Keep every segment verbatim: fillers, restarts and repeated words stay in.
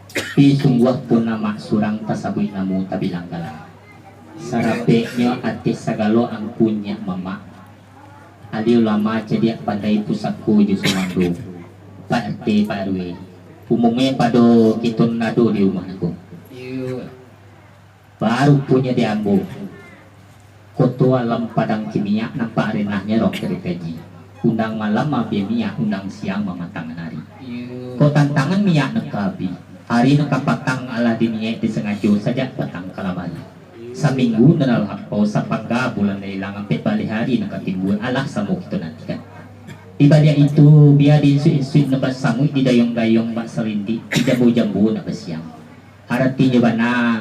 Tapi sungguah pun amak surang tasabuik namo tabilang galang. Sarapeknyo ateh sagalo angku nyiak mamak. Ahli ulama cadiak pandai pusako jo sumando. Pak R T, Pak R W. Umumnyo pado kito nan ado di rumah ko. Iyo. Baruponyo di ambo, koto alam padang kimiak nampak renahnyo rok dari kaji. Undang malam mabiah minyak, undang siang mamatangan ari. Iyo. Kok tantangan minyak nan ka abih, ari nan ka patang alah diniaik disangajo sajak patang kalamari. Saminggu nan lah lapau, sapangga bulan nan ilang, ampek baleh ari nan ka timbua alah samo kito nantikan. Di baliak itu, bia di insuik-insuik nan basamuik, di dayuang-dayuang bak salindik, di jambu-jambu nan basiang. Aratinyo bana,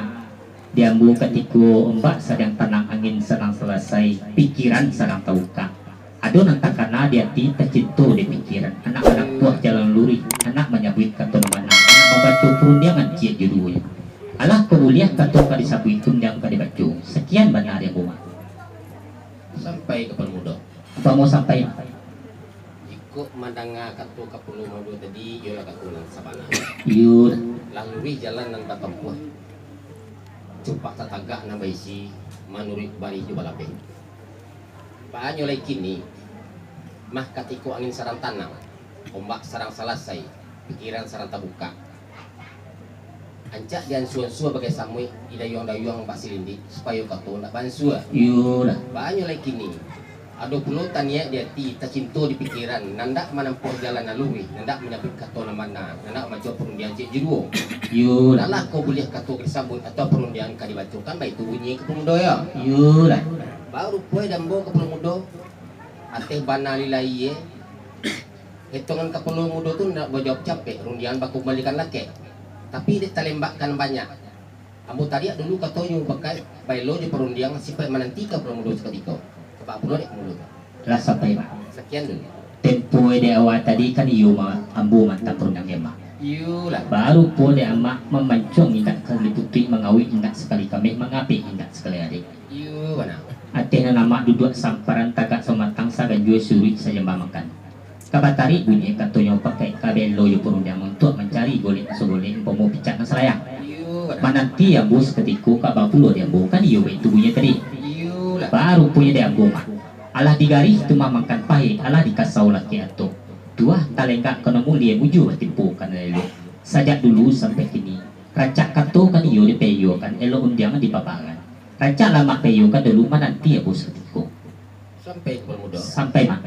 di ambo katiko ombak sadang tanang, angin sadang salasai, pikiran sadang tabukak. Ado nan takana di ati, tacinto di pikiran, anak manampuah jalan luruih, anak manyabuik kato nan bana, anak mambaco parundiangan ciek jo duo. Alah kok buliah kato ka disabuik, rundiang ka dibaco. Sakian bana di ambo mah. Sampai ka Palu Mudo. Apo mau sampai? Jikok mandanga kato ka Palu Mudo tadi, iyolah kato nan sabana. Iyo. Lah luruih jalan nan batampuah, cupak tatagak nan baisi, manuruik barih jo balabeh. Baanyo lai kini, mah katiko angin sadang tanang, ombak sadang salasai, pikiran sadang tabukak. Ancak diansua-ansua bagai samuik, didayuang-dayuang bak silindik, supayo kato ndak baansua. Iyolah. Baanyo lai kini, ado pulo taniaik di ati, tacinto di pikiran, nan ndak manampuah jalan nan luruih, nan ndak manyabuik kato nan bana, nan ndak mambaco parundiangan ciek jo duo. Iyolah. Alah kok buliah kato ka disabuik, atau parundiangan ka dibaco, kan baitu bunyinyo ka Palu Mudo yo. Iyolah. Barupo di ambo ka Palu Mudo, ateh bana lilaie, Etongan ka Palu Mudo tu ndak bajawab capek, rundiangan bakumbalikan lakek. Tapi dek talembak ka nan banyak, ambo tariak dulu katonyo, bakaik baelo jo parundiangan, sipaik mananti ka Palu Mudo sakutiko. Ka baa pulo dek Palu Mudo tu? Lah sampai, Mak. Sakian dulu. Tempo dek awak tadi kan iyo ma-, ambo mantang parundiangan, Mak. Iyolah. Barupo dek amak mamancuang indak ka liputuik, mangawik indak sakali kameh, mangapeh indak sakali adek. Iyo bana. Ateh nan amak duduak samparan, tagak samatang, saganjua suruik sajambah makan. Ka batarik bunyi katonyo, pakai ka belo jo parundiangan untuak mancari golek sagolek, umpamo picak nan salayang. Iyo bana. Mananti ambo sakutiko, ka baa pulo di ambo, kan iyo baitu bunyi tadi. Iyolah. Baruponyo di ambo mah. Alah digarih tu mah makan pahik, alah dikasau lakek atok. Tuah talenggak ka nan mulie, mujua batimpo ka nan elok. Sajak dulu sampai kini, rancak kato kan iyo dipaiyokan, elok undiangan dipabaran. Rancak lah mak paiyokan dulu, mananti ambo sakutiko. Sampai ka Palu Mudo. Sampai, Mak.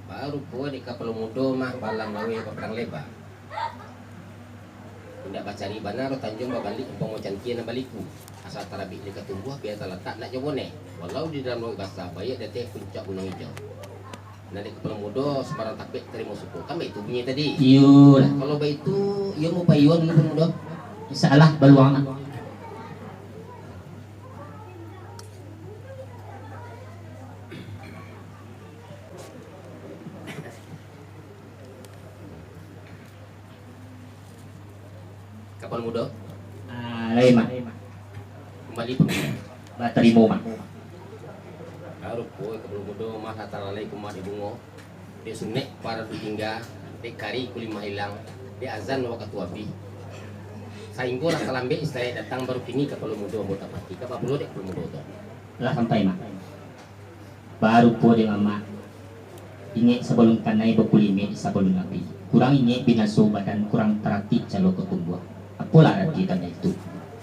Barupo dek ka Palu Mudo mah balang gawai bapadang leba. Indak bacari bana, tanjuang babaliak umpamo cangkia nan baliku. Asa tarabik di katumbuah, bia talatak ndak jauah boneh. Walau di dalam lauik basah, baiak di ateh puncak gunuang ijau. Nan dek ka Palu Mudo, sambarang tapek tarimo suko. Kan baitu bunyi tadi? Iyolah. Kalau baitu, iyo mupaiyoan dulu Palu Mudo. Insyaallah, baluang lah. Ka Palu Mudo? Ah, lai, Mak. Kumbali pun. Batarimo, Mak. Barupo ka Palu Mudo mah lah talalai kumbali bungo. Dek sunek paradu tingga, dek kari kulimah ilang, dek azan wakatu abih. Sainggo lah talambek istirahat datang, baru kini ka Palu Mudo ambo tapati. Ka baa pulo dek Palu Mudo tu? Lah sampai, Mak. Barupo dek amak, ingek sabalun kanai, bakulimek sabalun abih. Kurang ingek binaso badan, kurang taratik calo ka tumbuah. Apolah arati tando itu?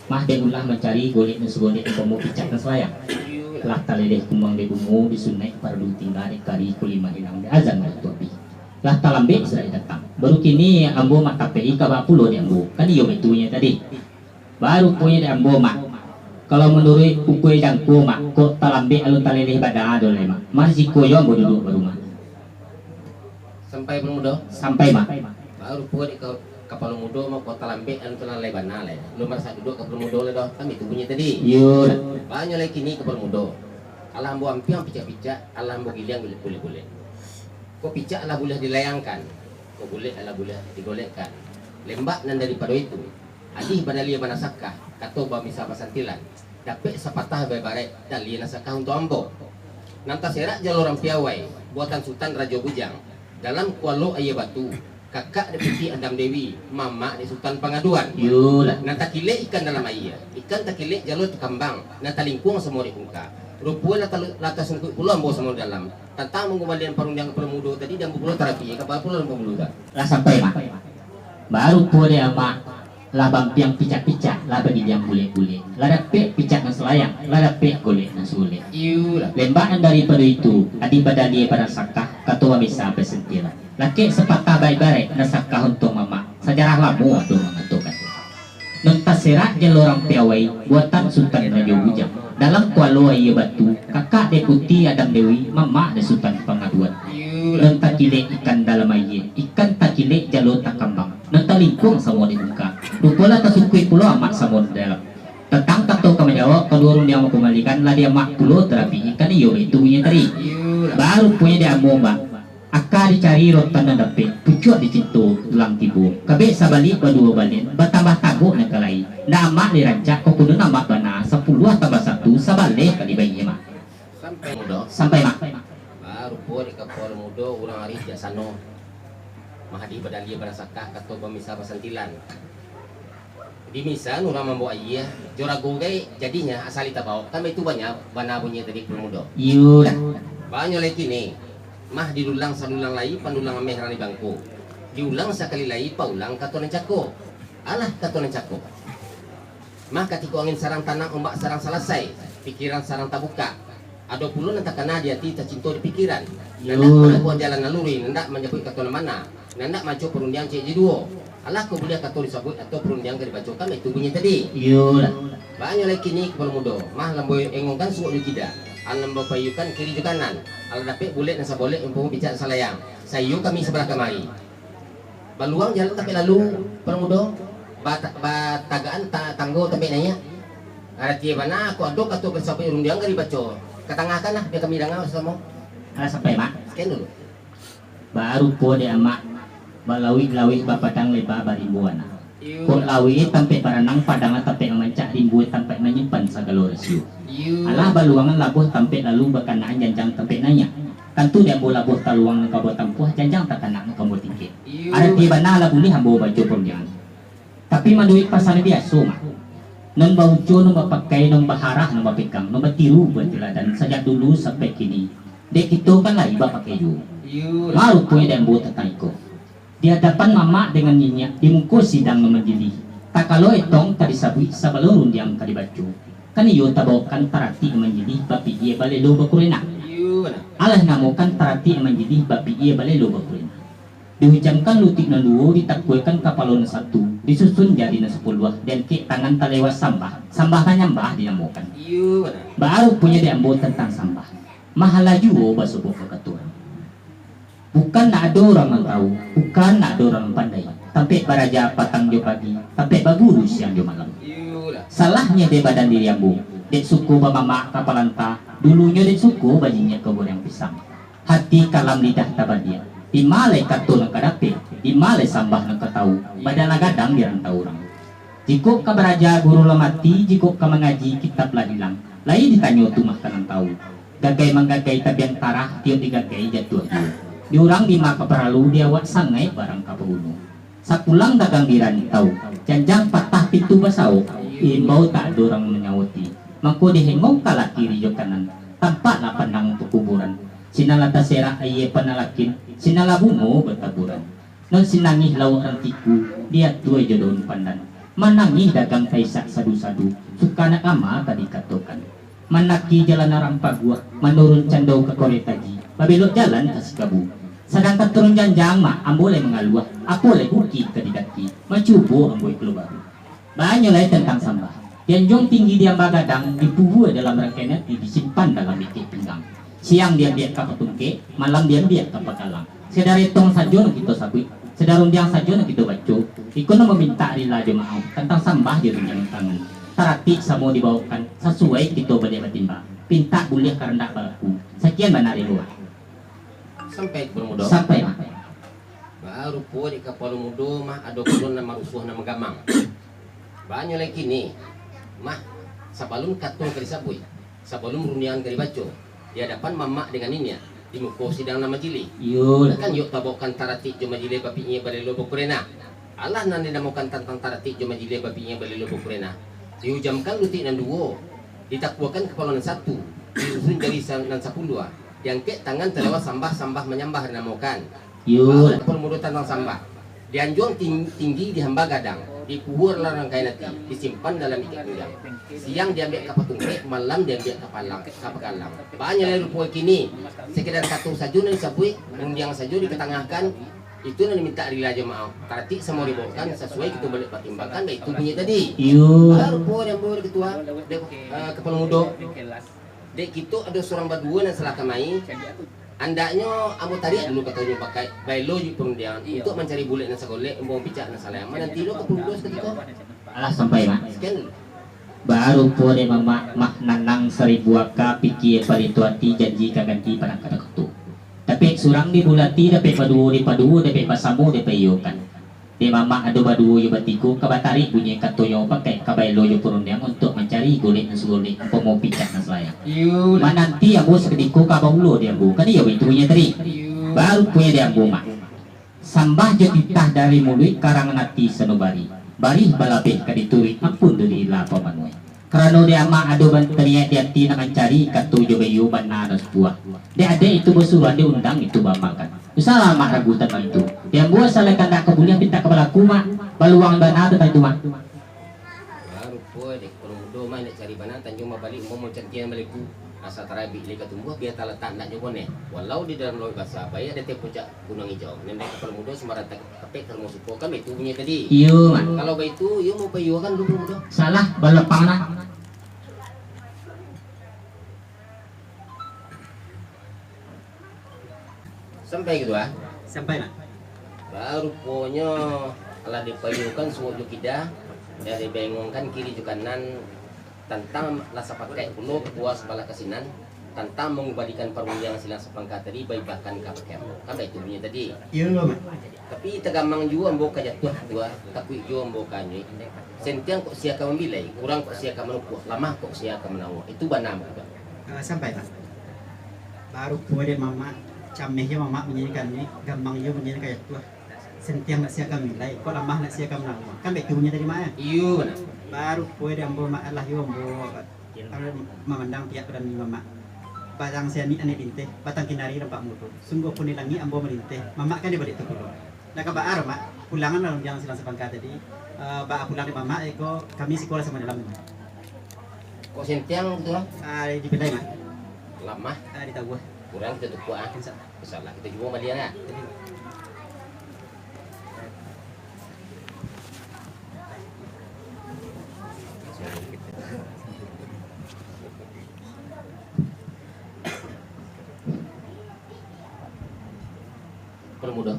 Mah dek ulah mancari golek nan sagolek, umpamo picak nan salayang. Lah taleleh kumbang dek bungo, disunaik paradu tingga, dek kari kulimah ilang, dek azan wakatu abih. Lah talambek istirahat datang. Baru kini ambo mah tapek, ka baa pulo dek ambo? Kan iyo baitu nyo tadi. Baruponyo dek ambo mah, kalau manuruik ukua jangko mah, kok talambek alun taleleh bada do lai mah. Mah risiko jo ambo duduak barumah. Sampai Palu Mudo? Sampai, Mak. Barupo dek ka, ka Palu Mudo mah, kok talambek alun taleleh bana lai. Alun marasak duduak ka Palu Mudo lai doh. Kan baitu bunyi tadi? Iyo lah. Baanyo lai kini ka Palu Mudo. Alah ambo ampiang picak-picak, alah ambo giliang gulek-gulek. Kok picak alah buliah dilayangkan, kok gulek alah buliah digolekkan. Lembak nan daripado itu, Adih badalia banasakah, kato bamisa basantilan, dapek sapatah baibaraik dalia nasakah untuak ambo. Nan taserak jalur Piawai, buatan Sutan Rajo Bujang, dalam kualo aia batu, Kakak dek Puti Adam Dewi, mamak dek Sutan Pangaduan. Iyolah. Nan takilek ikan dalam aia, ikan takilek jalo takambang, nan talingkuang samo dek bungka. Rupo lah talu-, lah tasungkuik pulo ambo samo dalam. Tantang mangumbalian parundiangan Pulau Mudo tadi, di ambo pulo tarapi, ka pulo ambo pulo ka. Lah sampai, Mak. Baru pulo dek Amak, lah bampiang picak-picak, lah bagiliang bulek-bulek. Lah dapek picak nan salayang, lah dapek golek nan sagolek. Iyolah. Lembak nan daripado itu, adi badalia barasakah, kato bamisa basentilan. Lakek sapatah baik barek, nan sakah untuang mamak, sajarah lamo ado mangatokan. Nan taserak jalurang piawai, buatan Sutan Rajo Bujang. Dalam kualo aia batu, kakak dek Puti Adam Dewi, mamak dek Sutan Pangaduan. Nan takilek ikan dalam aia, ikan takilek jalo takambang. Nan talingkuang samo dek bungka. Rupo lah tasungkuik pulo amak samo dalam. Tantang kato ka manjawab, kaduo rundiang mangkumbalikan, lah di amak pulo tarapi ikan iyo itu bunyi tadi. Baru punyo di ambo, Mbak. Aka dicari rotan nan dapek, pucuak dicinto tulang tibo. Kabek sabalik baduo balian, batambah tagok nan ka lai. Ndak amak dirancak, kok kuno amak bana, sapuluah tambah satu, sabaleh kali baiak, Mak. Sampai mudo. Sampai, Mak. Baru pulo dek Kapalo Mudo, urang arih bijaksano. Mahadi badalia barasakah, kato bamisa basantilan. Di misa urang mambaok aia, jo rago gai jadinyo asali tabaok, kan baitu banyak bana bunyi tadi Kapalo Mudo. Iyolah. Banyak lai kini, mah didulang sadulang lai, pandulang ameh rang di bangko. Diulang sakali lai, paulang kato nan cako. Alah kato nan cako. Mah katiko angin sarang tanang, ombak sarang salasai, pikiran sarang tabukak. Ado pulo nan takana di ati, tacinto di pikiran. Nan ndak Yo. manampuah jalan nan luruih, nan ndak manjapuik kato nan bana, nan ndak manco parundiang ciek jo duo. Alah kok buliah kato disabuik atau parundiang ka dibacokan, itu bunyi tadi. Iyolah. Banyak lai kini Kapalo Mudo, mah lamboi engongkan suok jo kida, alah lamboi payukan kiri jo kanan, alah dapek bulek nan sabolek, umpamo picak nan salayang. Saiyo kami sabalah kamari. Baluang jalan tampek lalu, Kapalo Mudo, bata-, batagaan ta-, tanggo tampek naiak. Arati bana, kok ado kato ka disabuik, rundiang ka dibaco. Katangahkanlah, bia kami danga samo. Alah sampai, Mak. Sekian dulu. Barupo dek amak, balauik-lauik bapadang leba barimbo anak. Kok lauik tampek baranang, padang tampek mamancak, rimbo tampek manyimpan sagalo rasio. Alah baluangan labuah tampek lalu, bakanaan janjang tampek naiak. Tantu dek ambo labuah taluang nan ka ambo tampuah, janjang takanak nan ka ambo tingkek. Arati bana lah buliah ambo baco parundiangan. Tapi manuruik pasan biaso, Mak. Nan bauco, nan bapakai, nan baharah, nan bapegang, nan batiru, bateladan sajak dulu sampai kini. Dek kito kan lai bapakai juo. Mah ruponyo dek ambo tantang iko. Di adapan mamak dengan niniak, di muko sidang nan manjilih. Takalo etong ka disabuik, sabalun rundiang ka dibaco. Kan iyo tabaokan taratik nan manjilih, bapikia balelo bakurenah. Alah namokan taratik nan manjilih, bapikia balelo bakurenah. Diujamkan lutuik nan duo, ditakuakan kapalo nan satu, disusun jari nan sapuluah, diangkek tangan talewat sambah, sambah ka nyambah dinamokan. Iyo, bana. Baa ruponyo dek ambo tantang sambah. Mahalah juo basobok bakato urang. Bukan ndak ado urang nan tau, bukan ndak ado urang nan pandai. Tampek baraja patang jo pagi, tampek baguru siang jo malam. Iyolah. Salahnyo dek badan diri ambo, dek suko bamamak ka palanta, dulunyo dek suko bajinyiak ka goreng pisang. Hati kalam lidah tabaliak. Dima lai kato nan ka dapek, dima lai sambah nan ka tau, badan lah gadang di rantau urang. Jikok ka baraja guru lah mati, jikok ka mangaji kitab lah ilang, lai ditanyo tu mah ka nan tau. Gagai manggagai tabiang tarah, tiok digagai jatuah juo. Di urang dima ka paralu, di awak sangaik barang ka paguno. Sapulang dagang di rantau, janjang patah pintu basaok, imbau tak ado urang manyauti. Mangko dihengongkanlah kiri jo kanan, tampaklah pandang pakuburan. Sinan lah taserak aia panalakin, sinan lah bungo bataburan. Nan sinangih lawak rantiku, diatua jo daun pandan. Manangih dagang taisak sadu-sadu, suka nak kama ka dikatokan. Mandaki jalan nan rampaguah, manurun cando ka Koretaji, babelok jalan ka Sikabu. Sadang ka turun janjang, Mak, ambo lai mangaluah, apo lai bukik ka didaki, mancubo ambo iko baru. Banyak lai tantang sambah. Dianjuang tinggi diamba gadang, dipubua dalam rangkaian ati, disimpan dalam itik pinggang. Siang diambiak ka patungkek, malam diambiak ka pakalang. Sadar etong sajo nan kito sabuik, sadar rundiang sajo nan kito baco. Iko nan mamintak rila jo maaf, tantang sambah jo rundiang tangan. Taratik samo dibaokan, sasuai kito baliak batimbang. Pintak buliah karandak balaku. Sakian bana rilo. Sampai Kapalo Mudo. Sampai, Mak. Baru pulo di Kapalo Mudo mah ado pulo nan marusuah nan magamang. Banyak lai kini, mah, sabalun kato ka disabuik, sabalun rundiangan ka dibaco, di adapan mamak dengan niniak, di muko sidang nan majilih. Iyolah. Kan yok tabaokan taratik jo majilih bapikir balelo bakurenah. Alah nan dinamokan tantang taratik jo majilih bapikir balelo bakurenah. Diujamkan lutik nan duo, ditakuakan kapalo nan satu, disusun jari sa-, nan sapuluah, diangkek tangan talawa sambah-sambah manyambah dinamokan. Iyolah. Kapalo mudo tantang sambah. Dianjuang ting-, tinggi, dihamba gadang, dipuhua dalam rangkaian ati, disimpan dalam itik pinggang. Siang diambiak ka patungkek, malam diambiak ka palang, ka pagalang. Banyak lai rupo kini, sekedar kato sajo nan disabuik, rundiang sajo dikatangahkan, itu nan dimintak rila jo maaf. Taratik samo dibaokan, sasuai kito baliak patimbangkan, baitu bunyi tadi. Iyo. Baru rupo di ambo, Ketua, dek, eh, Kapalo Mudo. Dek kito ado surang baduo nan salah kamari. Andaknyo ambo tariak dulu katonyo bakeh, baelo jo parundiangan, untuak mancari bulek nan sagolek, umpamo picak nan salayang. Mananti lo Kapalo Mudo sakutiko. Alah sampai, Mak. Sakian dulu. Barupo dek Mamak, Mak Nanang saribu aka, pikia palintuah ati, janji ka ganti padang ka takuto. Dapek surang dibulati, dapek baduo dipaduo, dapek basamo dipaiyokan. Dek Mamak ado baduo jo batigo, ka batarik bunyi katonyo bakeh, ka baelo jo parundiangan untuak mancari golek nan sagolek, umpamo picak nan salayang. Iyo. Mananti ambo sakutiko ka baulo di ambo, kan iyo baitu bunyi tadi. Iyo. Barupo dek ambo, Mak. Sambah jo titah dari muluik, karangan ati sanubari. Barih balabeh ka dituruik, ampun diri lah pamanuah. Karano dek Amak ado ban-, taniaik di ati nak mancari, kato jo baiyo bana nan sabuah. Dek adek itu basuruan, dek undang itu baamalkan. Usahlah Amak ragu tantang itu. Dek ambo asa lai kandak ka buliah, pintak ka balaku, Mak. Baluang bana tantang itu, Mak. Barupo dek Kapalo Mudo, Mak, nak cari bana, Tanjuang babaliak, umpamo cantiang baliku. Asa tarabik lai ka tumbuah, bia talatak ndak jo boneh. Walau di dalam lauik basa, baiak di ateh puncak Gunuang Ijau. Nan dek Kapalo Mudo, sambarang ta-, tapek ka rumah suko, kan baitu bunyi tadi. Iyo, Mak. Kalau baitu, iyo mau paiyokan dulu, Kapalo Mudo. Salah, balapang nah. Sampai gitu, ah? Sampai, Mak. Baruponyo alah dipaiyokan suok jo kida, dan dibengongkan kiri jo kanan, tantang lah sapakaik pulo katua sabalah ka sinan, tantang mangubalikan parundiangan silang sapangka tadi, baibahkan ka bakeh ambo. Kan baitu bunyi tadi. Iyo, Mak. Tapi tagamang juo ambo ka jatuah, Katua, takuik juo ambo ka anyuik. Sentiang kok sia ka mambilai, kurang kok sia ka manukuak, lamah kok sia ka manawak. Itu bana, Mak. Ah, sampai, Mak. Barupo dek Mamak, cameh jo Mamak bunyi ka anyuik, gamang juo bunyi ka jatuah. Sentiang nak sia ka mambilai, kok lamah nak sia ka manawak. Kan baitu bunyi tadi, Mak, yo? Iyo, bana. Barupo dek ambo, Mak, alah yo ambo, alah mamandang pihak badan Mamak. Batang sianik anek binteh, batang kinari nampak mudo. Sungguahpun di langik ambo malinteh, Mamak kan di baliak tu pulo. Lah ka baa, Mak, pulangan lah rundiang silang sapangka tadi. Eh, baa pulang dek Mamak, iko kami siko lah samo dalam. Kok sentiang tu, ah? Ah, dipilai, Mak. Lamah. Ah, ditawuah. Kurang kito tukuak, ah. Insya Allah. Insya Allah, kito cubo balian, ah. Kapalo Mudo.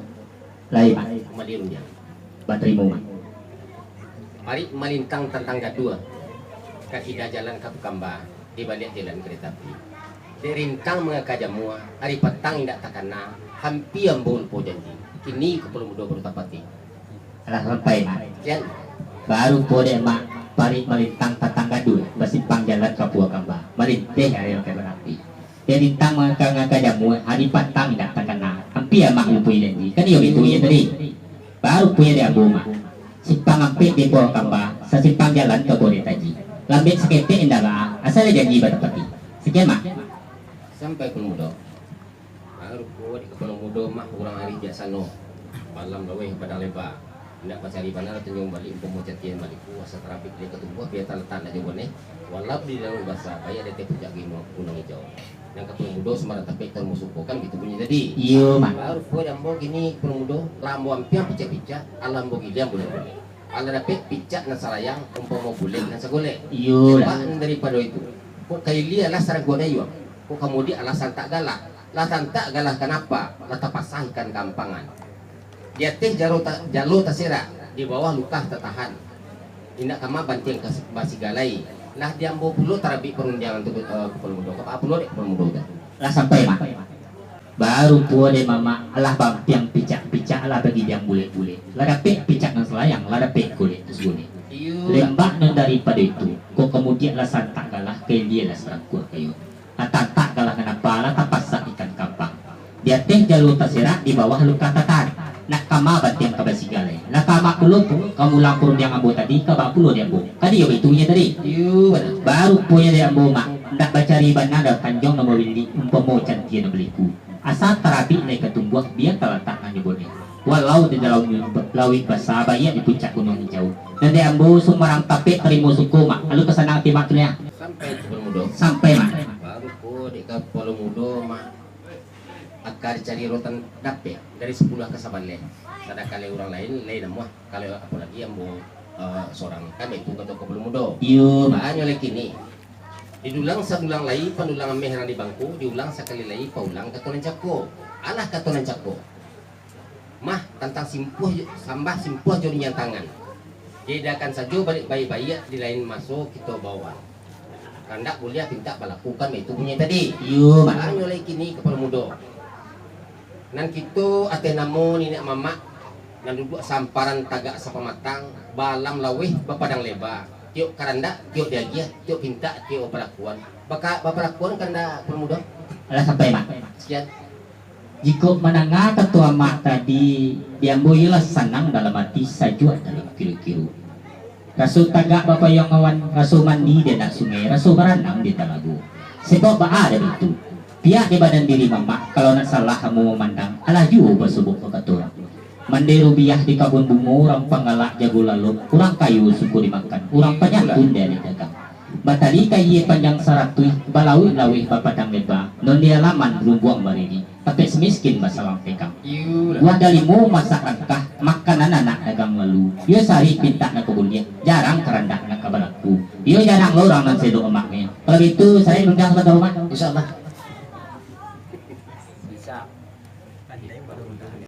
Lai, Mak. Kumbali rundiang. Batarimo, Mak. Parik malintang tantang gaduah, ka kida jalan ka Pukamba, di baliak jalan kareta api. Dek rintang mangaka jamua, ari patang indak takana, hampia ambo lupo janji. Kini Kapalo Mudo baru tapati. Alah sampai, Mak. Kian. Barupo dek Mak, parik malintang tantang gaduah, basimpang jalan ka Pukamba, malinteh ari mangaka barapi. Dek rintang mangaka-ngaka jamua, ari patang indak takana. Hampia Amak lupo janji. Kan iyo baitu bunyi tadi. Barupo dek ambo, Mak. Simpang ampek di Pukamba, sasimpang jalan ka Boretaji. Lambek saketek indak baa, asa dek janji batapati. Sakian, Mak. Sampai Kapalo Mudo. Barupo dek Kapalo Mudo, Mak, urang ari bijaksano. Malam laweh padang leba. Indak bacari bana, Tanjuang baliak, umpamo cantiang baliku, asa tarabik lai ka tumbuah, bia talatak ndak jo boneh, walau di lauik basa, baiak di ateh puncak Gunuang, Gunuang Ijau. Nan Kapalo Mudo sambarang tapek ka rumah suko, kan baitu bunyi tadi. Iyo, Mak. Barupo dek ambo kini Kapalo Mudo, lah ambo ampiang picak-picak, alah ambo giliang bulek-bulek. Alah dapek picak nan salayang, umpamo bulek nan sagolek. Iyolah. Lepas daripado itu, kok ka ilia lah sarangkuah gayuang, kok ka mudiak lah santak galah. Lah santak galah kanapa, lah tapasah ikan ka ampangan. Di ateh jalo ta-, jalo taserak, di bawah lukah tatahan. Indak kama bantiang kas-, basigalai. Lah di ambo pulo tarabik parundiangan tu, eh, Kapalo Mudo. Ka baa pulo dek Kapalo Mudo tu? Lah sampai, Mak. Barupo dek Mamak, alah baampiang picak-picak, alah bagiliang bulek-bulek. Lah dapek picak nan salayang, lah dapek golek nan sagolek. Iyo. Lembak nan daripado itu, kok ka mudiak lah santak galah, ka ilia lah sarangkuah gayuang. Lah tantak galah kanapa, lah tapasah ikan ka ampang. Di ateh jalua taserak, di bawah luka tatar. Nak kama bantiang ka basigaleh. Lah kama pulo, ka mulang parundiang ambo tadi, ka ba pulo di ambo. Tadi yo baitu bunyi tadi. Iyo, bana. Baru punyo di ambo, Mak. Ndak bacari bana dah tanjuang nan balilik, umpamo cantia nan baliku. Asa tarabik lai ka tumbuah, bia talatak nan nyabuiknyo. Walau di dalam lauik basa, baiak di puncak gunuang hijau. Nan di ambo Sumarang Tapek tarimo suko, Mak. Lalu ka sanang ati Mak tu, ya. Sampai, Kapalo Mudo. Sampai, Mak. Baru ko dek Kapalo Mudo, Mak. Aka dicari rotan dapek dari sapuluah ka sabaleh. Sadangkan lai urang lain, lai namuah. Kalau apolai ambo, eh, sorang, kan baitu kato Kapalo Mudo. Iyo, Mak. Baanyo lai kini. Didulang sadulang lai, pandulang ameh rang di bangko, diulang sakali lai, paulang kato nan cako. Alah kato nan cako. Mah, tantang simpuah jo, sambah simpuah jo rinjang tangan. Diedakan sajo baliak baiak-baiak di lain maso kito baoan. Kandak buliah pintak balaku, kan baitu bunyi tadi. Iyo, Mak. Baanyo lai kini Kapalo Mudo. Nan kito ateh namo niniak mamak, nan duduak samparan tagak sapamatang, baalam laweh bapadang leba, tiok karandak, tiok diagiah, tiok pintak, tiok bapalakuan. Baka-, bapalakuan kandak Kapalo Mudo? Alah sampai, Mak. Sakian. Jikok mandanga kato amak tadi, di ambo iyolah sanang dalam ati, sajuak dalam kiru-kiru. Raso tagak bapayuang awan, raso mandi di anak sungai, raso baranang di talago. Sabab baa dek itu? Pihak di badan diri mamak, kalau nak salah ambo mamandang, alah juo basobok bakato urang. Mandai rubiah di kabun bungo, urang panggalak jago lalok, urang kayo suko dimakan, urang panyantun dialek dagang. Batali kayia panjang saratuih, balauik laweh bapadang leba, nan di alaman rumbuang bariri, tapek si miskin basalang pegang. Iyolah. Buah dalimo masak rangkah, makanan anak dagang lalu. Iyo sari pintak nak ka buliah, jarang karandak nak ka balaku. Iyo jarang lo urang nan saelok amaknyo. Kalau baitu, sayo undang sabantuak, Mak. Insyaallah.